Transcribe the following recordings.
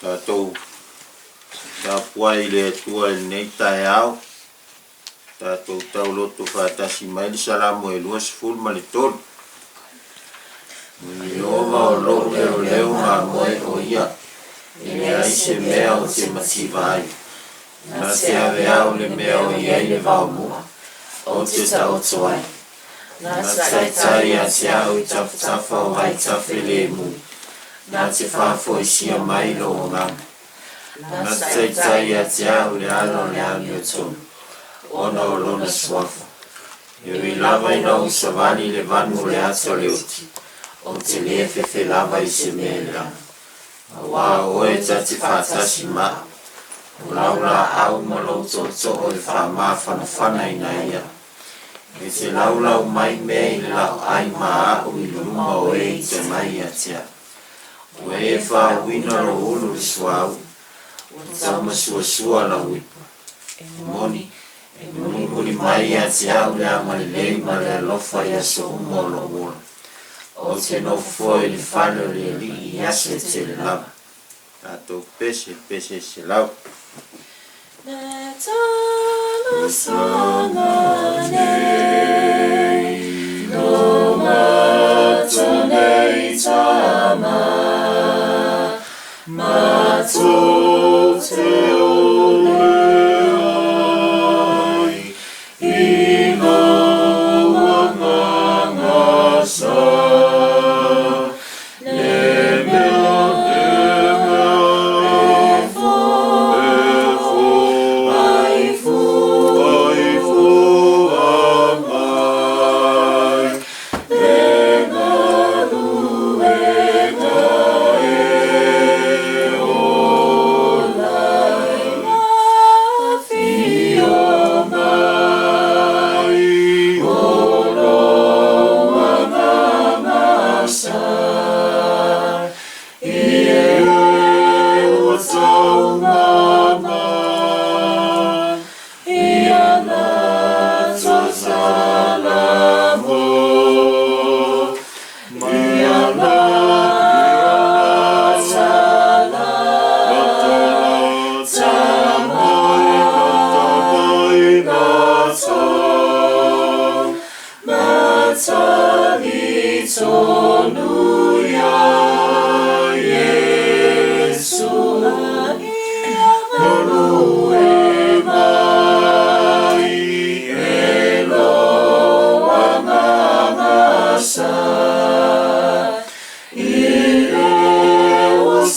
Tatou tapuai i le Atua i lenei taeao, tatou tauloto faatasi mai le Salamo e 23. O Ieova o lou leoleo mamoe o ia, e leai se mea ou te mativa ai. Na te ave au i le mea o i ai le vaomua, ou te taoto ai. Na te taitai ia te au i tafatafa o vaitafe lemu, na te faafoisia mai lou agaga. Na te taitai ia te au i le ala o le amiotonu, ona o lona suafa. E ui lava ina ou savali i le vanu o le ata o le oti, ou te le fefe lava i se mea e leaga. Aua o oe ta te faatasi ma au, o lau laau ma lou tootoo e faamafanafanaina ai au. E te laulau mai mea i le laoai ma au i luma o e i te mai ia te au. Ua e faauuina lou ulu i le suauu, ua taumasuasua lau ipu. E moni, e mulimuli mai ia te au le agalelei ma le alofa i aso uma o lou ola. Ou te nofo i le fale o le Alii i aso e tele lava. Tatou pese, pese 100. Le talosaga nei, no matou nei tama, matou te ole ai i lou Agaga Sa. Le mea e foa mai, le galuega e ola ai, afio mai, o lou Agaga Sa. Ie ua taumama, ia latou salamo, ia tamai latou, matalitonu iā Iesu, galue mai e lou Agaga Sa. I Ierusalama,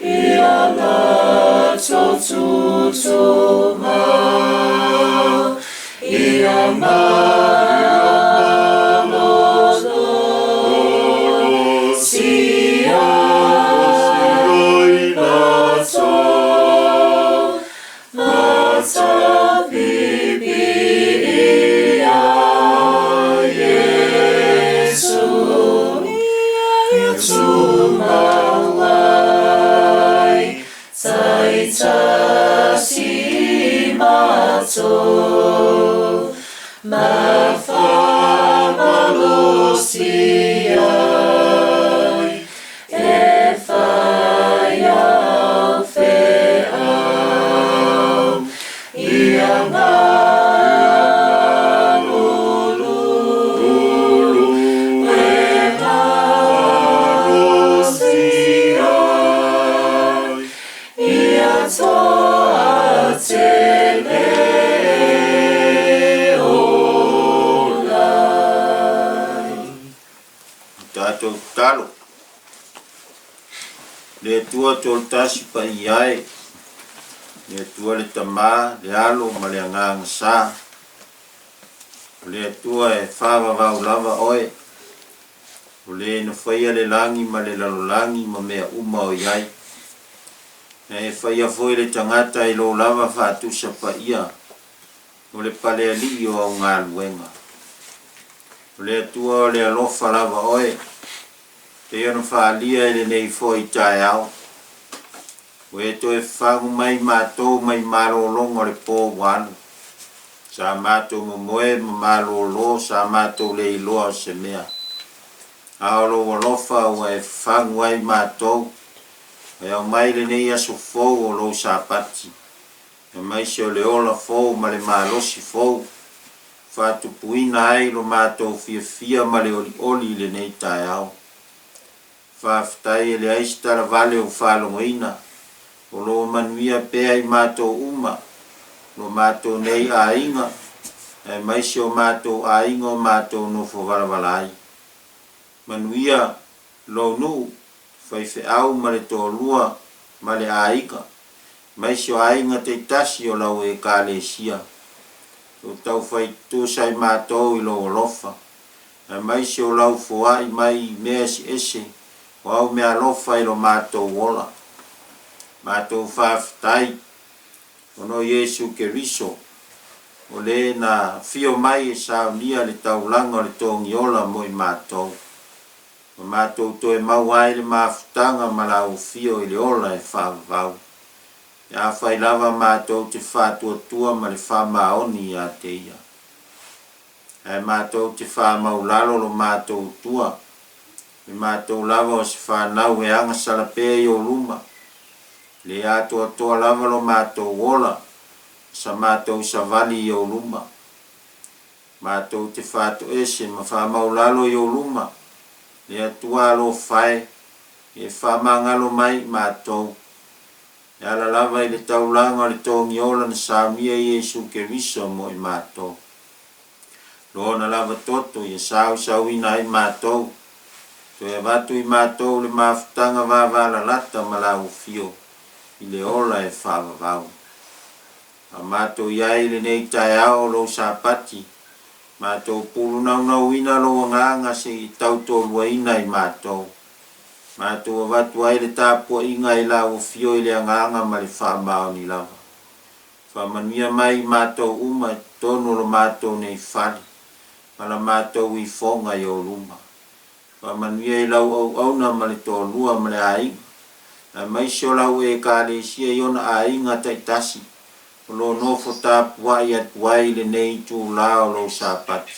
ia latou tutuga, ia malolosia ai latou, matapipi ia Iesu, ia tumau ai, taitasi matou, ma faamalosi ai, e fai au feau, ia galulu e malosi ai, ia toatele e ola ai. Tatou tatalo. Le Atua Tolotasi paia e, le Atua le Tama, le Alo ma le Agaga Sa. O le Atua e faavavau lava oe, o le na faia le lagi ma le lalolagi ma mea uma o i ai. Na e faia foi le tagata i lou lava faatusa paia, o le palealii o au galuega. O le Atua o le alofa lava oe, pei ona faaalia i lenei foi taeao. Ua e toe fafagu mai matou mai malologa o le po ua alu. Sa matou momoe ma malolo, sa matou le iloa o se mea. A o Lou alofa ua e fafagu ai matou, e aumai lenei aso fou o Lou Sapati, aemaise o le ola fou ma le malosi fou, faatupuina ai lo matou fiafia ma le olioli i lenei taeao. Faafetai e leai se talavale o faalogoina, o lo o manuia pea i matou uma, lo matou nei aiga, aemaise o matou aiga o matou nofo valavala ai. Manuia lou nuu, faifeau ma le toalua ma le aiga, aemaise o aiga taitasi o lau Ekalesia. O taufai tutusa i matou i lou alofa, aemaise o lau foai mai i mea eseese o au meaalofa i lo matou ola. Matou faafetai ona o Iesu Keriso, o le na afio mai e saunia le taulaga o le togiola mo i matou, ma matou toe maua ai le mafutaga ma lau afio i le ola e faavavau, pe afai lava matou te faatuatua ma le faamaoni ia te ia. Ae matou te faamaulalo lo matou Atua, o i matou lava o se fanau e agasala pea i ou luma, le atoatoa lava lo matou ola, sa matou savali i ou luma. Matou te faatoese ma faamaulalo i ou luma, le Atua alofa e, e faamagalo mai i matou, e ala lava i le taulaga o le togiola na saunia Iesu Keriso mo i matou. Lona lava toto ia sausauina ai matou, toe avatu i matou le mafutaga vavalalata ma lau afio i le ola e faavavau. A matou i ai i lenei taeao o lou Sapati, matou pulunaunauina lou agaga se i tautoaluaina i matou. Matou avatu ai le tapuaiga i lau afio i le agaga ma le faamaoni lava. Faamanuia mai i matou uma i totonu o lo matou nei fale ma la matou ifoga i ou luma. Faamanuia i lau auauna ma le toalua ma le aiga, aemaise o lau Ekalesia i ona aiga taitasi o lo o nofo tapuai atu ai i lenei itulā o lou Sapati.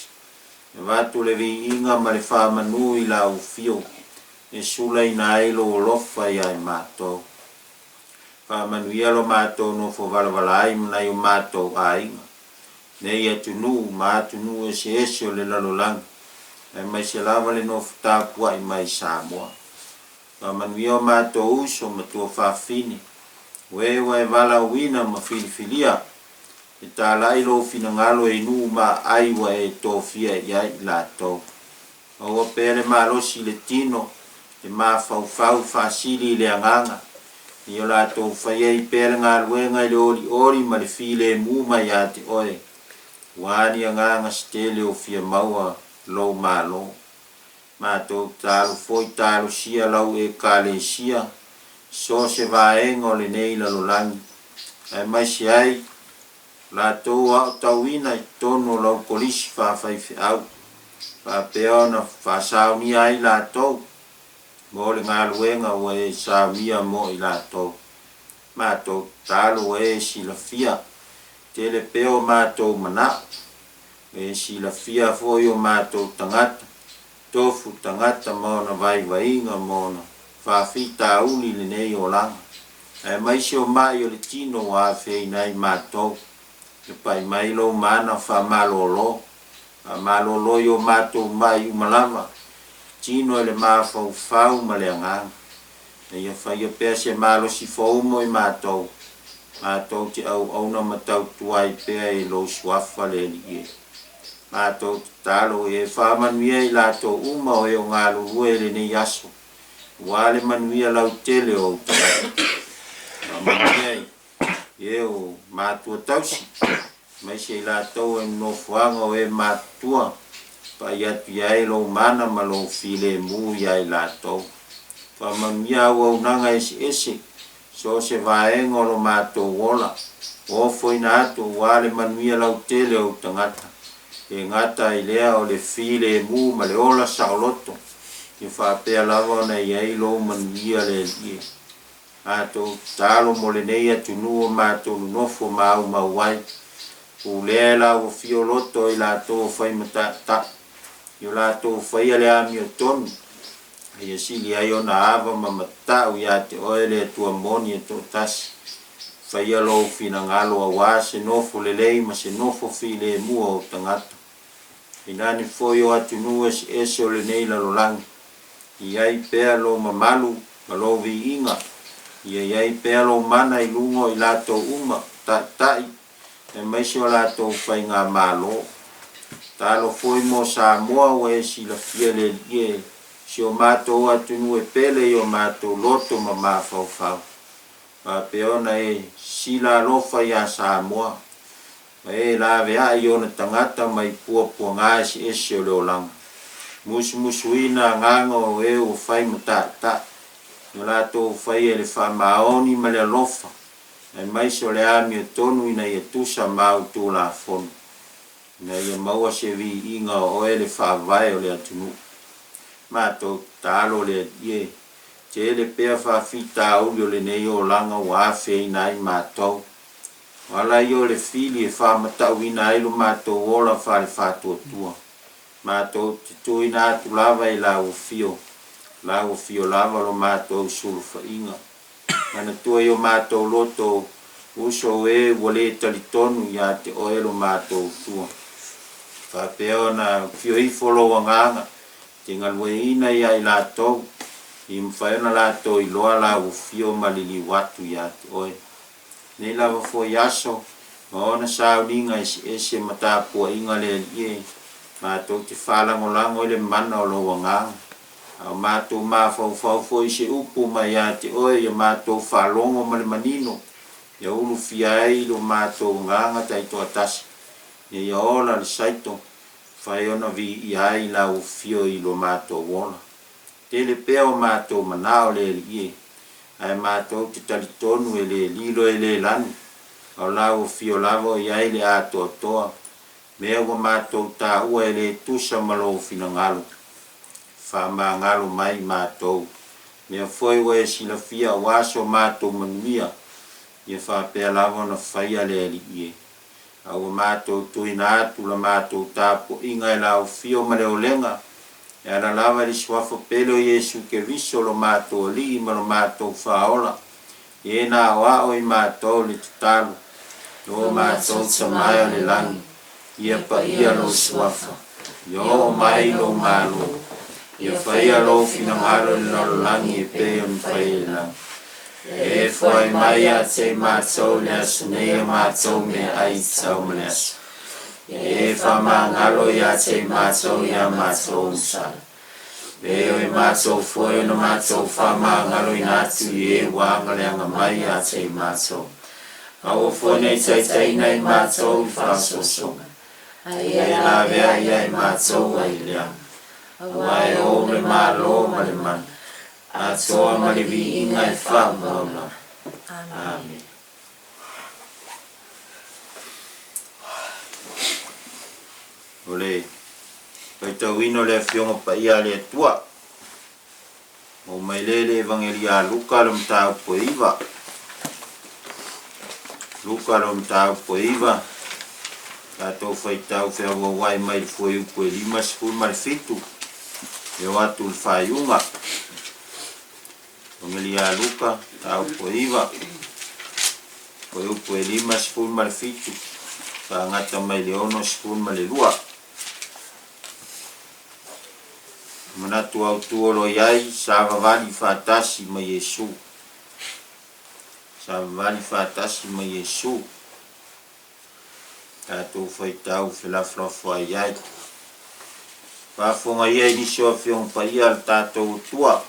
E avatu le viiga ma le faamanu i lau afio e sulaina ai lou alofa ia i matou. Faamanuia lo matou nofo valavala ai ma nai o matou aiga, nei atunuu ma atunuu eseese o le lalolagi, aemaise lava le nofo tapuai mai i Samoa. Faamanuia o matou uso ma tuafafine, o e ua e valaauina ma filifilia, e talai lou finagalo i nuu ma aai ua e tofia i ai i latou. Maua pea le malosi i le tino, le mafaufau faasili i le agaga, ina ia latou fai ai pea le galuega i le olioli ma le filemu mai ia te oe, aua ni agaga se tele o fia maua lou Malo. Matou tatalo foi talosia lau Ekalesia i so o se vaega o lenei lalolagi, aemaise ai latou o aotauina i totonu o lau kolisi faafaifeau, faapea ona faasaunia ai latou mo le galuega ua e saunia mo i latou. Matou tatalo ua e silafia tele pea o matou manao, ua e silafia foi o matou tagata, tofu tagata ma ona vaivaiga ma ona faafitauli i lenei olaga, aemaise o mai o le tino ua afeaina ai matou. E pai mai lou mana faamalolo, faamalolo i o matou mai uma lava, tino e le mafaufau ma le agaga. Ina ia faia pea se malosi fou mo i matou, matou te auauna ma tautua ai pea i lou suafa le Alii e. Matou tatalo ia e faamanuia i latou uma o e o galulue i lenei aso, aua le manuia lautele o ou tagata. Faamanuia i e o matua tausi, aemaise i latou e nofoaga o e matutua, pai atu i ai lou mana ma lou filemu ia i latou. Faamanuia auaunaga eseese, so o se vaega o lo matou ola, ofoina atu aua le manuia lautele o ou tagata. E gata ai lea o le filemu ma le ola saoloto, ia faapea lava ona i ai lou manuia le Alii e. Matou tatalo mo lenei atunuu o matou nonofo maumau ai, pulea e lau afio loto i latou o fai ma ta'ita'i, i o latou faia le amiotonu, A ia sili ai ona ava ma mata'u iā te Oe le Atua moni e to'atasi, faia Lou finagalo auā se nofo lelei ma se nofo filemu o Ou tagata. Tainane foi o atunuu eseese o lenei lalolagi, i ai pea Lou mamalu ma Lou viiga, ia i ai pea Lou mana i luga o i latou uma, taitai, aemaise o latou faigamalo. Tatalo foi mo Samoa ua e silafia le Alii e, si o matou atunuu e pele i o matou loto ma mafaufau. Faapea ona e sila alofa iā Samoa, ma e laveai i ona tagata mai puapuaga eseese o le olaga. Musumusuina agaga o e ua fai ma taitai, i o latou faia i le faamaoni ma le alofa, aemaise o le amiotonu ina ia tusa ma au Tulafono, ina ia maua se viiga o Oe le Faavae o le atunuu. Matou tatalo le Alii e, tele pea faafitauli o lenei olaga ua afeaina ai matou. O ala ia o le fili e faamatauina ai lo matou ola faale-faatuatua. Matou te tuuina atu lava i Lau Afio, Lau Afio lava lo matou sulufaiga. Manatua i o matou loto uso e ua le talitonu ia te Oe lo matou Atua. Faapea ona afio ifo Lou Agaga te galueina ia i latou, i mafai ona latou iloa Lau Afio ma liliu atu ia te Oe. Nei lava foi aso, ma ona sauniga eseese ma tapuaiga le Alii e, matou te faalagolago i le mana o Lou Agaga. A o matou mafaufau foi i se upu mai ia te Oe ia matou faalogo ma le manino, ia ulufia ai lo matou agaga taitoatasi, ina ia ola le saito, mafai ona viia ai Lau Afio i lo matou ola. Tele pea o matou manao le Alii e, ae matou te talitonu e le lilo e le lanu, a o Lau Afio lava o i ai le atoatoa, mea ua matou taua e le tusa ma Lou finagalo. Faamagalo mai matou. Mea foi ua e silafia aua so matou manuia, ia faapea lava ona faia le Alii e. A ua matou tuuina atu la matou tapuaiga i la Afio ma le Olega, e ala lava i le Suafa pele o Iesu Keriso lo matou Alii ma lo matou Faaola, e na aoao i matou le tatalo, Lo matou Tama e o le lagi, ia paia lou Suafa, ia oo mai lou Malo, ia faia lou finagalo i le lalolagi e pei ona faia i le lagi. E foai mai ia te matou i le aso nei a matou meaai i tatau ma le aso. E faamagalo ia te matou i a matou agasala. E o i matou foi ona matou faamagaloina atu i e ua agaleaga mai ia te matou. Aua foi ne i taitaiina i matou i faasoasoga, a ia lavea ia i matou ai leaga, aua e ou le Malo ma le mana, atoa ma le viiga e faaauau lava. Amene. O le faitauina o le Afioga Paia a le Atua. Maua mai lea i le Evagelia a Luka le mataupu e 9. Luka le mataupu e 9. Tatou faitau feauauai mai le fuaiupu e 57 e oo atu i le faaiuga. Evagelia a Luka, mataupu e 9. Fuaiupu e 57, faagata mai le 62. Manatu autu o lo o i ai, savavali faatasi ma Iesu. Savavali faatasi ma Iesu. Tatou faitau felafolafoai ai. Faafofoga ia i nisi o Afioga Paia a le tatou Atua.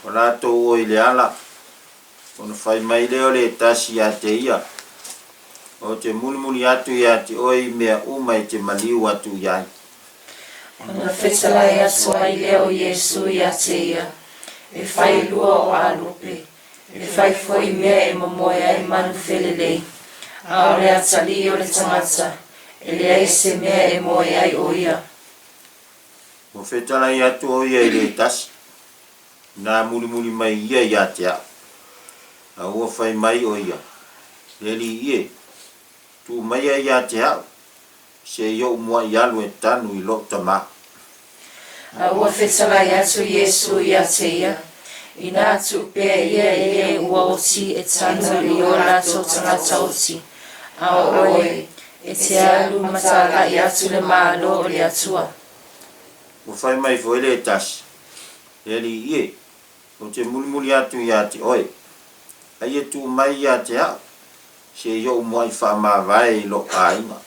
O latou o i le ala, ona fai mai lea o le tasi ia te ia, Ou te mulimuli atu ia te oe i mea uma e te maliu atu i ai. Ona fetalai atu ai lea o Iesu ia te ia, E fai lua o alupe, e fai foi mea e momoe ai manu felelei, a o le atalii o le tagata, e leai se mea e moe ai ʻo ia. Ua fetalai atu ʻo ia i le tasi, inā mulimuli mai ia iā te a'u. A ua fai mai ʻo ia, Le alii e, tuu maia iā te a'u, se i oʻu muaʻi alu e tanu i loʻu tamā. A ua fetalai atu Iesu ia te ia, Inā tuu pea ia e e ua oti e tanu i o latou tagata oti, a o oe, e te alu ma talai atu le Malo o le Atua. Ua fai mai foi le tasi, Le alii e, ou te mulimuli atu ia te oe, a ia tuu mai ia te au, se i ou muaʻi faamavae i lou aiga.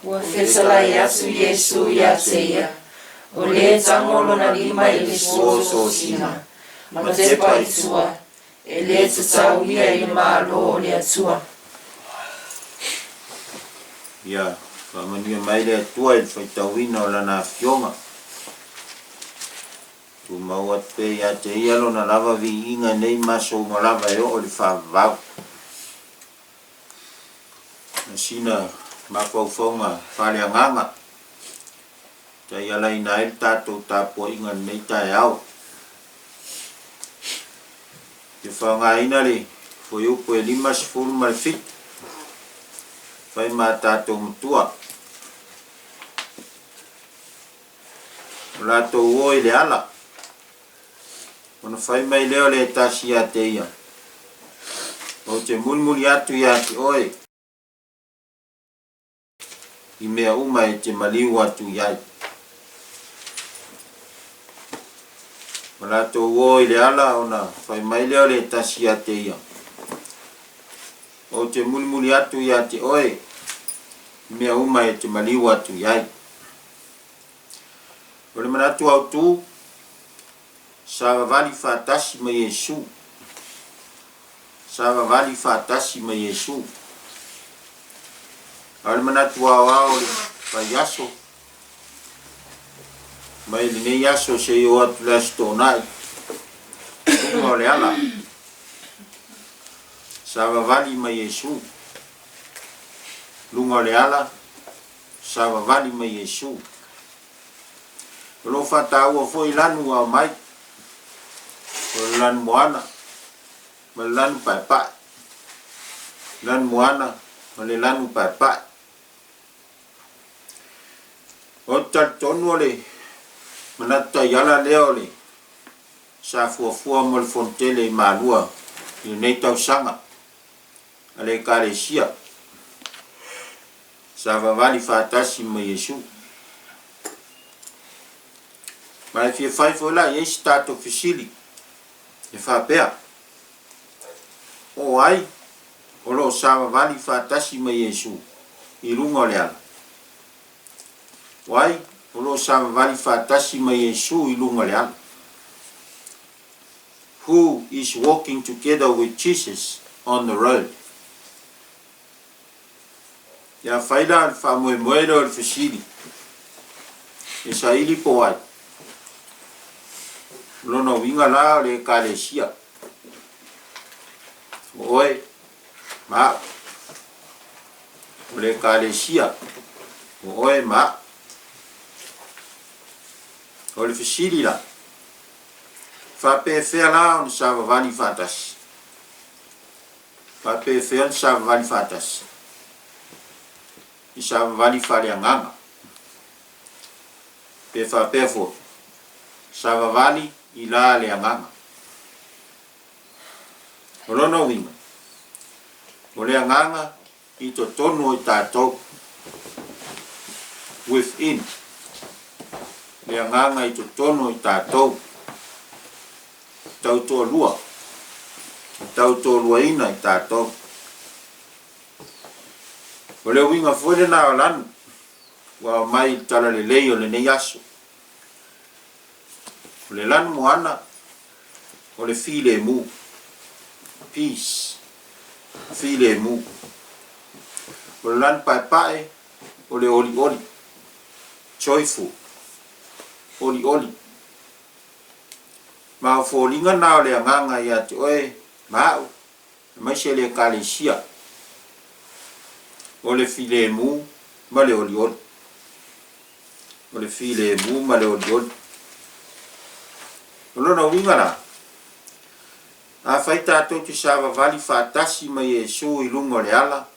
Ua fetalai atu Iesu ia te ia, O le tago lona lima i le suo sosina, ma tepa i tua, e le tatau ia i le Malo o le Atua. Ia faamanuia mai le Atua i le faitauina o Lana Afioga. Tumau atu pea ia te Ia Lona lava viiga nei ma aso uma lava e oo i le faavavau. Na sina mafaufauga faaleagaga taialaina ai le tatou tapuaiga i lenei taeao. Ia faaaogaina le fuaiupu e 57 fai ma tatou matua. O latou o i le ala, ona fai mai lea o le tasi ia te ia, Ou te mulimuli atu ia te oe i mea uma e te maliu atu i ai. O latou o i le ala, ona fai mai lea o le tasi ia te ia, Ou te mulimuli atu ia te oe i mea uma e te maliu atu i ai. O le manatu autu, savavali faatasi ma Iesu. Savavali faatasi ma Iesu. A o le manatu aoao o le faiaso, mai lenei aso seia oo atu i le Aso Toonai, luga o le ala, savavali ma Iesu. Luga o le ala, savavali ma Iesu. O lo o faataua foi lanu ua aumai, o le lanu moana ma le lanu paepae, lanu moana ma le lanu paepae. Ou te talitonu o le manatu taiala lea o le sa fuafua mo le Fonotele i Malua i lenei tausaga a le Ekalesia. Savavali faatasi ma Iesu. Ma e fia fai foi la i ai se tatou fesili e faapea, O ai o lo o savavali faatasi ma Iesu i luga o le ala? O ai o lo o savavali faatasi ma Iesu i luga o le ala? Who is walking together with Jesus on the road? Ia fai la le faamoemoe lea o le fesili e saili po o ai. O lona uiga la o le Ekalesia, o oe ma au. O le Ekalesia, o oe ma au. O le fesili la, faapefea la ona savavali faatasi? Faapefea ona savavali faatasi? I savavali faaleagaga. Pe faapea foi, savavali i la le agaga. O lona uiga, o le agaga i totonu o i tatou, within, le agaga i totonu o i tatou, tautoalua, tautoaluaina i tatou. O le uiga foi lena o lanu ua aumai i le talalelei o lenei aso. O le lanu moana, o le filemu, peace, filemu. O le lanu paepae, o le olioli, joyful, olioli. Ma o foliga na o le agaga ia te oe ma au, aemaise le Ekalesia, o le filemu ma le olioli. O le filemu ma le olioli. O lona uiga la, afai tatou te savavali faatasi ma Iesu i luga o le ala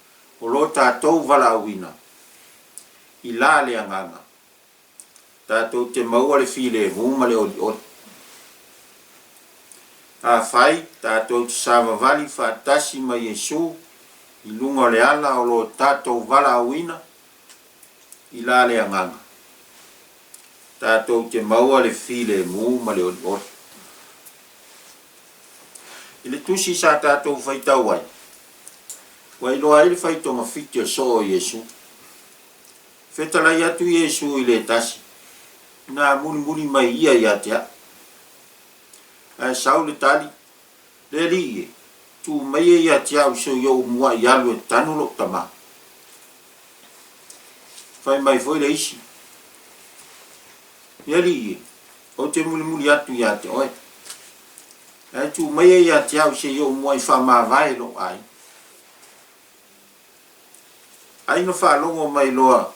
o lo tatou valaauina, i la le agaga. Tatou te maua le filemu ma le olioli. Afai tatou te savavali faatasi ma Iesu i luga o le ala o lo tatou valaauina i la le Agaga, tatou te maua le filemu ma le olioli. I le tusi sa tatou faitau ai, ua iloa ai le fai togafiti o le soo o Iesu. Fetalai atu Iesu i le tasi, Na mulimuli mai ia ia te a'u. Ae sau le tali, Le Alii e, tuu maia ia te a'u se i ou mua'i alu e tanu lo'u tamā. Fai mai foi le isi, Le Alii e, ou te mulimuli atu ia te oe. Ae tuu maia ia te a'u se i ou mua'i faamavae lo'u aiga. Ai na faalogo mai loa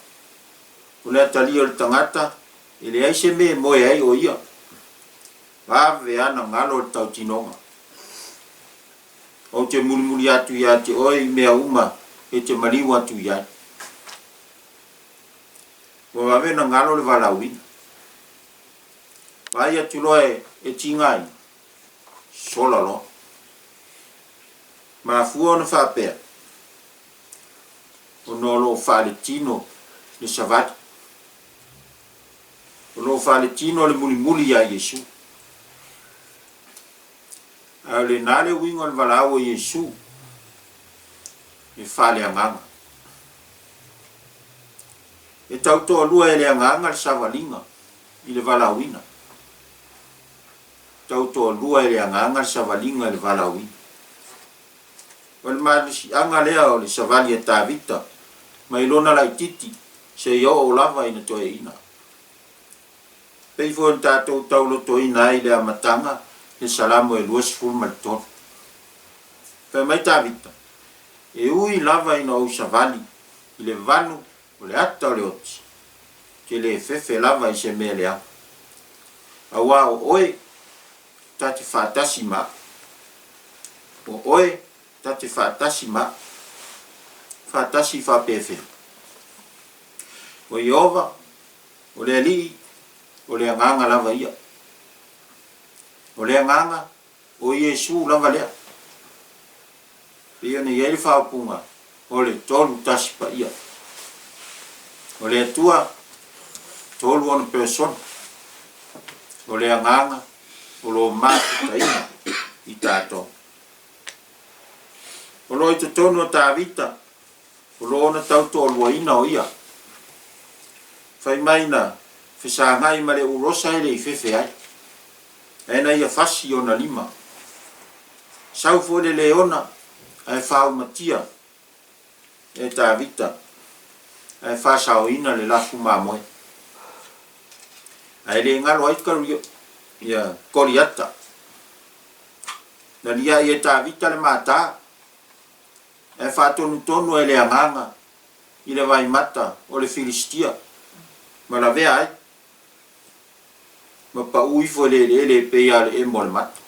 o le atalia o le tagata e leai se mea e moe ai o ia. Vave a na galo le tautinoga. Ou te mulimuli atu ia te oe i mea uma e te maliu atu i ai. Ua vave na galo le valaauina. Vaai atu loa e tigaina, sola loa. Mafua ona faapea, ona o lo o faaletino le savali. O lo o faaletino le mulimuli ia Iesu. Ae o lena le uiga o le valaau a Iesu e faaleagaga. E tau toalua e le agaga le savaliga i le valaauina. Tau toalua e le agaga le savaliga i le valaauina. O le malosiaga lea o le savali a Tavita mai lona laitiiti seia oo lava ina toeaina. Pei foi ona tatou taulotoina ai i le amataga le Salamo e 23. Fai mai Tavita, E ui lava ina ou savali i le vanu o le ata o le oti, ou te le fefe lava i se mea leaga. Auā o oe ta te faatasi ma a'u. O oe ta te faatasi ma a'u. Faatasi faapefea? O Ieova, o le Alii, o le Agaga lava ia. O le Agaga, o Iesu lava lea. Pei ona i ai le faaupuga, o le Tolu Tasi Paia. O le Atua, tolu ona persona. O le Agaga o lo o mafutaina i tatou. O lo o i totonu o Tavita, o lo o ona tau toaluaina o ia. Fai mai na fesagai ma le ulosa e le i fefe ai. Ae na ia fasi ona lima. Sau foi le leona ae faaumatia e Tavita ae faasaoina le lafu mamoe. Ae le galo ai ia Koliata. Na liai e Tavita le mata ae faatonutonu e le Agaga i le vaimata o le Filistia ma lavea ai. Ma pau ifo i le eleele e pei lava o le emo o le mata.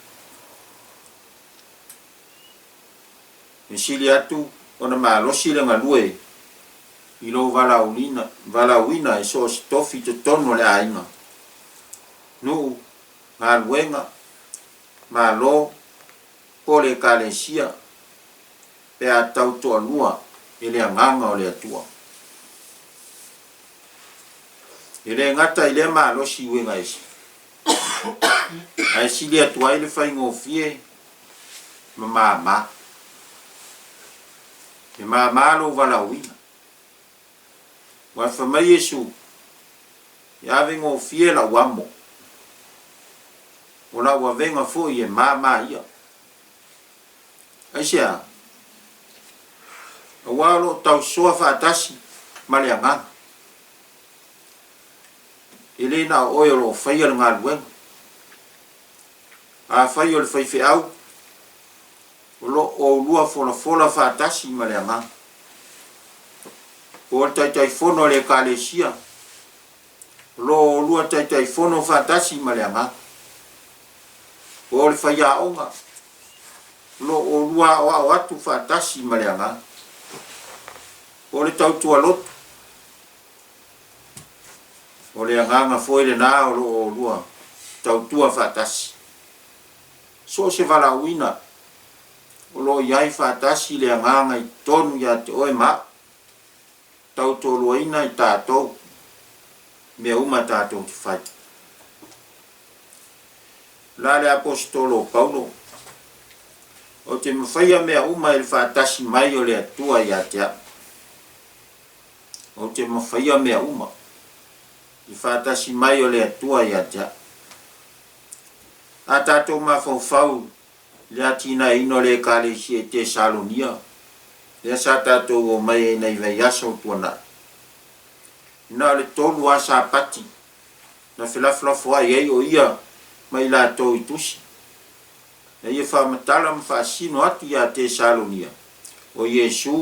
E sili atu ona malosi le galue i lou valaauina, valaauina i so o se tofi i totonu o le aiga, nuu, galuega, malo, po o le ekalesia, pe a tau toalua e le Agaga o le Atua. E le gata i lea malosi uiga ese, ae sili atu ai le faigofie ma māmā. E māmā lou valaauina. Ua fai mai Iesu, E ave gofie lau amo, o lau avega foi e māmā ia. Aisea? Aua o lo o tausoa faatasi ma le Agaga. E le na o oe o lo o faia le galuega. Afai o le faifeau, o lo o oulua folafola faatasi ma le Agaga. Po o le Taitaifono a le Ekalesia, o lo o oulua taitaifono faatasi ma le Agaga. Po o le faiaoga, o lo o oulua aoao atu faatasi ma le Agaga. Po o le tautua lotu, O le agaga foi lena o lo o oulua tautua faatasi. So o se valaauina o lo o i ai faatasi le agaga i totonu ia te oe ma au, tautoaluaina i tatou mea uma tatou te fai. La le Aposetolo o Paulo, Ou te mafaia mea uma i le faatasi mai o le Atua ia te au. Ou te mafaia mea uma i le faatasi mai o le Atua ia te au. A tatou mafaufau i le atinaeina o le Ekalesia i Tesalonia, lea sa tatou omai ai nai vaiaso ua tuanai, na o le 3 lava Sapati na felafolafoai ai o ia ma i latou i tusi, na ia faamatala ma faasino atu iā Tesalonia, o Iesu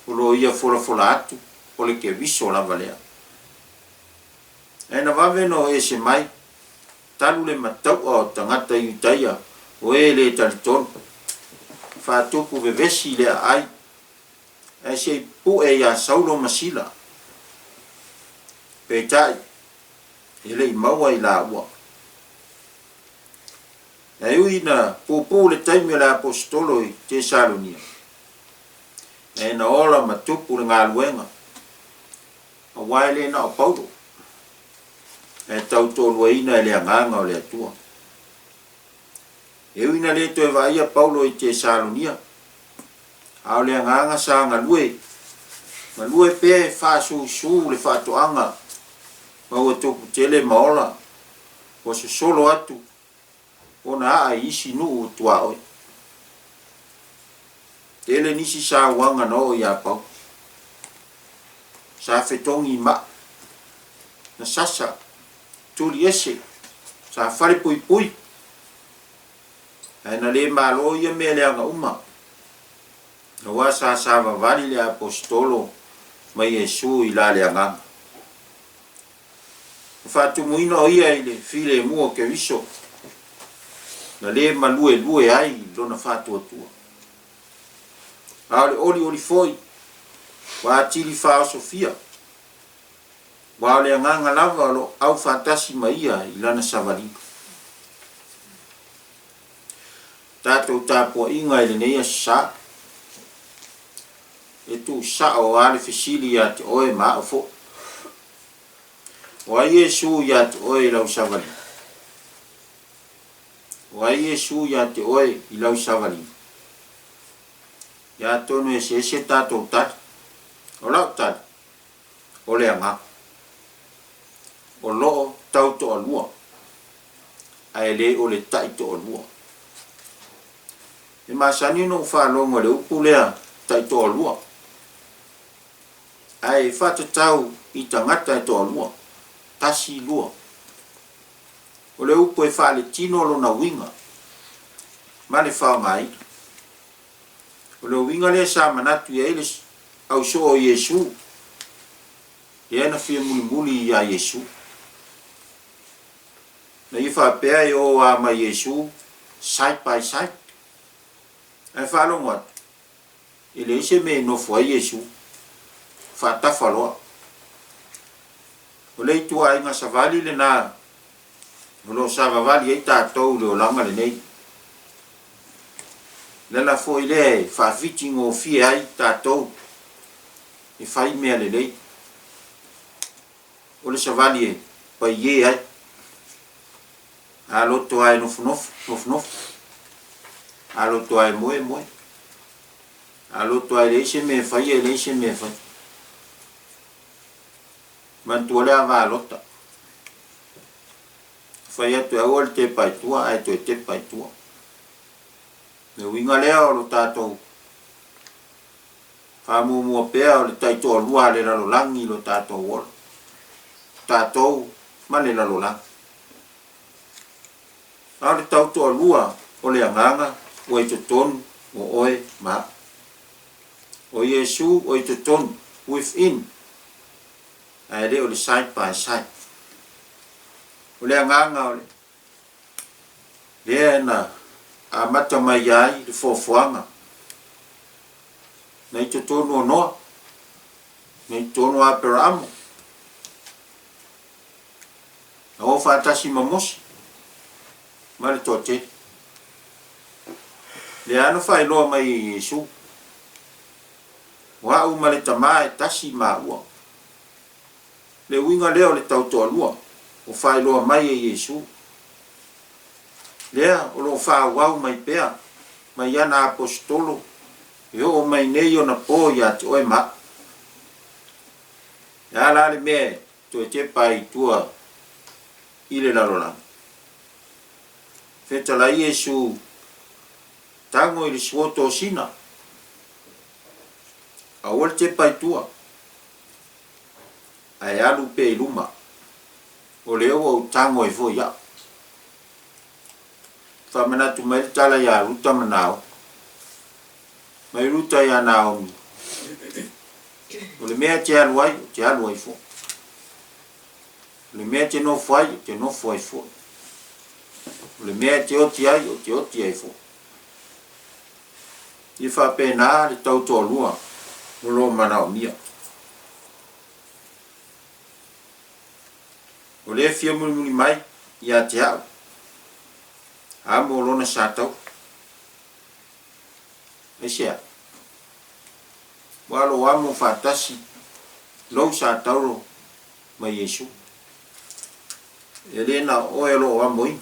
o lo o ia folafola atu, o le Keriso lava lea. Ae na vave ona o ese mai, talu le matau'a o tagata Iutaia o e le talitonu, faatupu vevesi i le aai, ae se i pu'e iā Saulo ma Sila. Peitai, e le i maua i laua. Ae ui ina puupuu le taimi o le Aposetolo i Tesalonia, ae na ola ma tupu le galuega, aua e le na o Paulo, ae tautoaluaina e le Agaga o le Atua. E ui ina le toe vaaia Paulo i Tesalonia, a o le agaga sa galue, galue pea e faasusu le faatoaga ma ua tupu tele ma ola, ua sosolo atu ona aa i isi nuu tuaoi. Tele nisi sauaga na oo iā Paulo. Sa fetogi i maa, na sasa, tuli ese, sa falepuipui, ae na le malo ia mea leaga uma, aua sa savavali le Aposetolo ma Iesu i la le agaga. Na faatumuina o ia i le filemu o Keriso, na le maluelue ai lona faatuatua. A o le olioli foi ua atili faaosofia, aua o le agaga lava o lo o aufaatasi ma ia i lana savaliga. Tatou tapuaiga i lenei aso sa, e tuusao lava le fesili ia te oe ma au foi. O ai Iesu ia te oe i lau savaliga? O ai Iesu ia te oe i lau savaliga? Ia atonu e eseese tatou tali. O lau tali, o le agaga. O lo o tau toalua, ae le o le taitoalua. E masani ona ou faalogo i le upu lea taitoalua, ae faatatau i tagata e toalua, 1, 2. O le upu e faaletino lona uiga ma le faaaogaina. O le uiga lea sa manatu i ai le ausoo o Iesu, lea na fia mulimuli iā Iesu. Na ia faapea e o a ma Iesu side by side. Ae faalogo atu, e leai se mea e nofo ai Iesu, faatafa loa. O le ituaiga savali lena o lo o savavali ai tatou i le olaga lenei. O le ala foi lea e faafitigofie ai tatou e fai mea lelei. O le savali e paie ai. A loto lava e nofonofo, nofonofo. A loto lava e moe, moe. A loto lava e leai se mea e faia, e leai se mea e faia. Manatua le ava a Lota. Fai atu e aua le tepa i tua ae toe tepa i tua. Le uiga lea o lo tatou faamuamua pea o le taitoalua a le lalolagi i lo tatou ola. Tatou ma le lalolagi. A o le tautoalua o le agaga ua i totonu o oe ma au. O Iesu ua i totonu, within, ae le o le side by side. O le agaga o le lea na amata mai ai le foafoaga na i totonu o Noa, na i totonu o Aperaamo. Na o faatasi ma Mose ma le toatele. Lea na faailoa mai e Iesu, O a'u ma le Tama e tasi maua. Le uiga lea o le tautoalua ua faailoa mai e Iesu. Lea o lo o faaauau mai pea mai ana Aposetolo e oo mai nei ona po ia te oe ma a'u. E a la le mea e toe tepa ai i tua i le lalolagi? Fetalai Iesu tago i le suo tosina, aua le tepa i tua, ae alu pea i luma, o lea ua ou tago ai foi au. Faamanatu mai le tala ia Ruta ma Naomi. Mai Ruta ia Naomi, O le mea e te alu ai, ou te alu ai foi. O le mea e te nofo ai, ou te nofo ai foi. O le mea e te oti ai, ou te oti ai foi. Ia faapena le tautoalua o lo o manaomia. O lea e fia mulimuli mai ia te au, amo lona sa tau. Aisea? Ua alo amo faatasi lou sa tauro ma Iesu. E le na o oe o lo o amoina,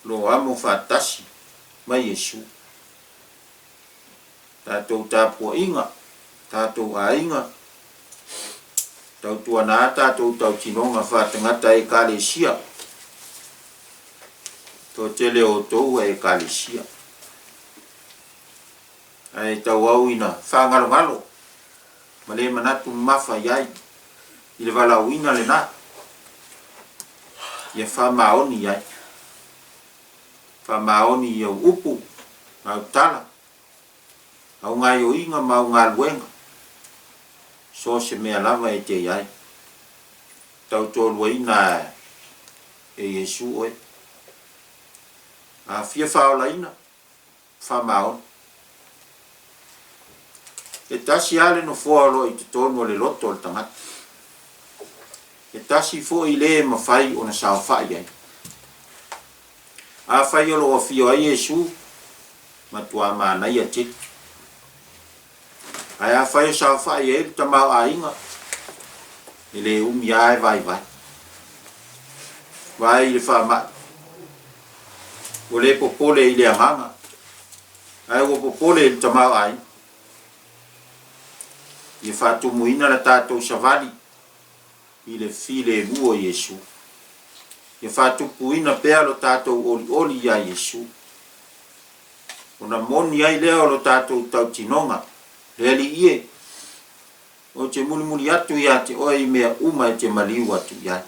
o lo o amo faatasi ma Iesu. Tatou tapuaiga, tatou aiga, tautuana tatou tautinoga faatagata Ekalesia, toatele o outou e Ekalesia. Ae tauau ina faagalogalo ma le manatu mamafa i ai i le valaauina lena, ia faamaoni i ai. Faamaoni i au upu ma au tala, au gaioiga ma au galuega, so o se mea lava e te i ai. Tautoaluaina e Iesu oe. A fia faaolaina, faamaoni. E tasi lava le nofoa o lo o i totonu o le loto o le tagata. E tasi foi le e mafai ona saofai ai. Afai o lo o afio ai Iesu, matua manaia tele. Ae afai o saofai ai le tamaoaiga, e le umi lava e vaivai. Vaai i le faamai, ua le popole i le agaga, ae ua popole i le tamaoaiga. Ia faatumuina le tatou savali i le filemu o Iesu. Ia faatupuina pea lo tatou olioli iā Iesu. Ona moni ai lea o lo tatou tautinoga, Le Alii e, ou te mulimuli atu ia te oe i mea uma e te maliu atu i ai.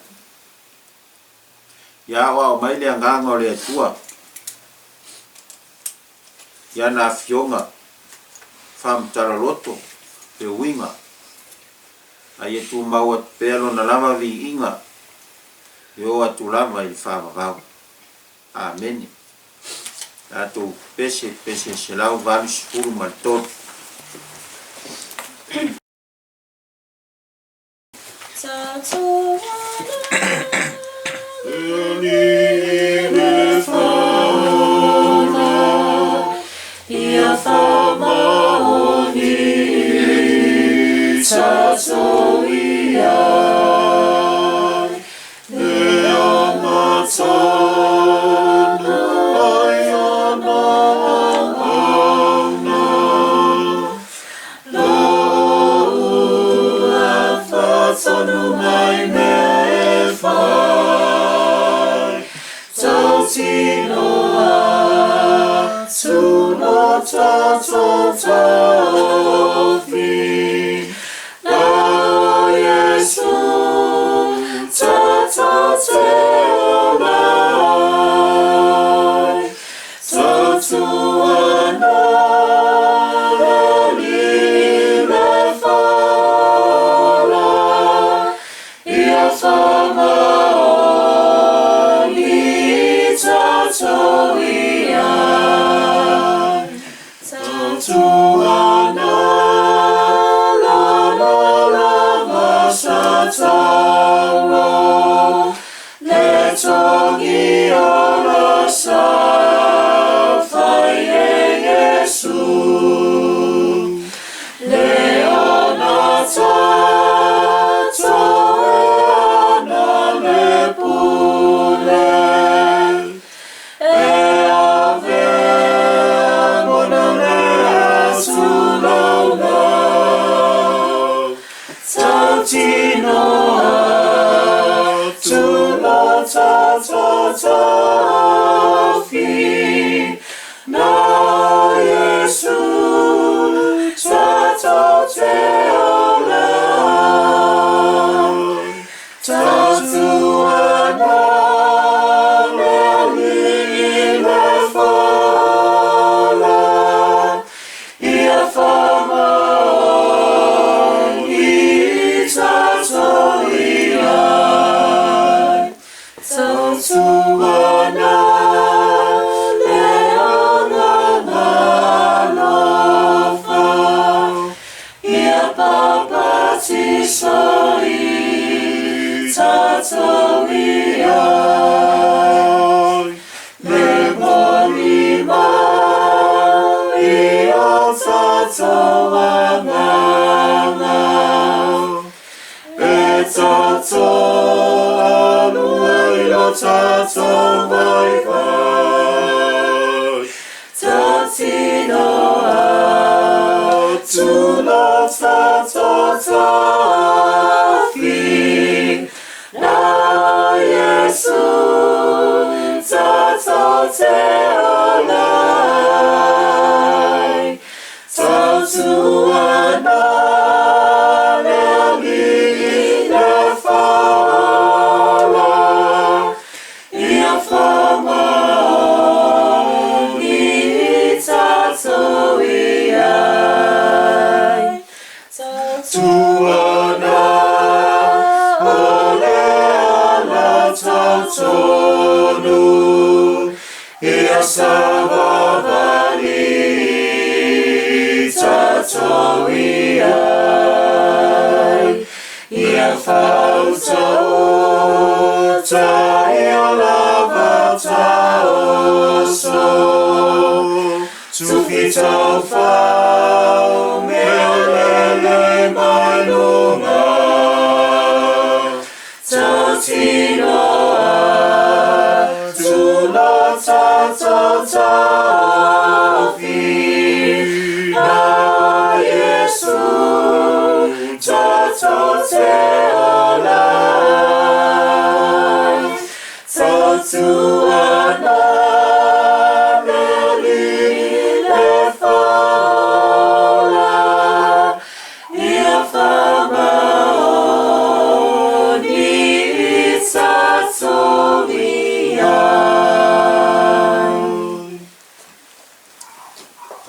Ia aoao mai le Agaga o le Atua i ana afioga faamatala loto le uiga, a ia tumau atu pea lona lava viiga e oo atu lava i le faavavau. Amene. Tatou pese pese 183.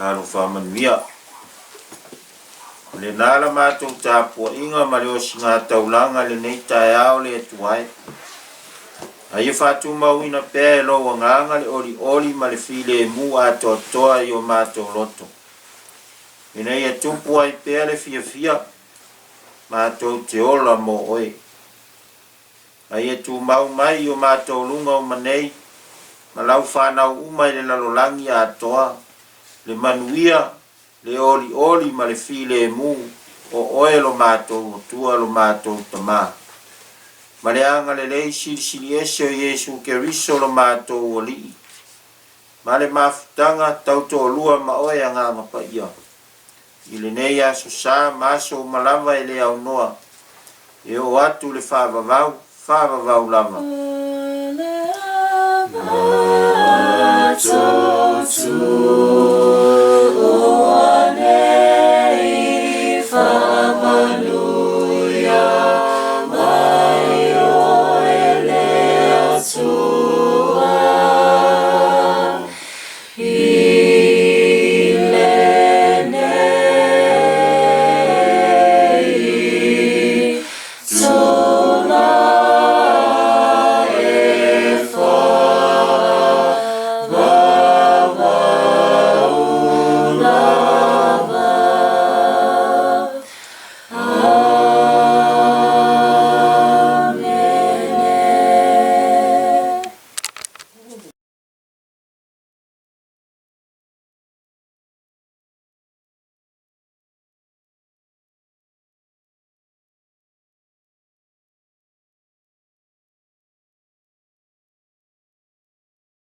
Talofa manuia. O lena la matou tapuaiga ma le osiga taulaga lenei taeao le Atua e. A ia faatumauina pea e lou Agaga le olioli ma le filemu atoatoa i o matou loto. Ina ia tupu ai pea le fiafia matou te ola mo oe. A ia tumau mai i o matou luga uma nei ma lau fanau uma i le lalolagi atoa le manuia, le olioli ma le filemu o oe lo matou Atua lo matou Tamā. Ma le agalelei silisili ese o Iesu Keriso lo matou Alii. Ma le mafutaga tautoalua ma oe Agaga Paia. I lenei aso sa ma aso uma lava e le aunoa. E oo atu le faavavau, faavavau lava.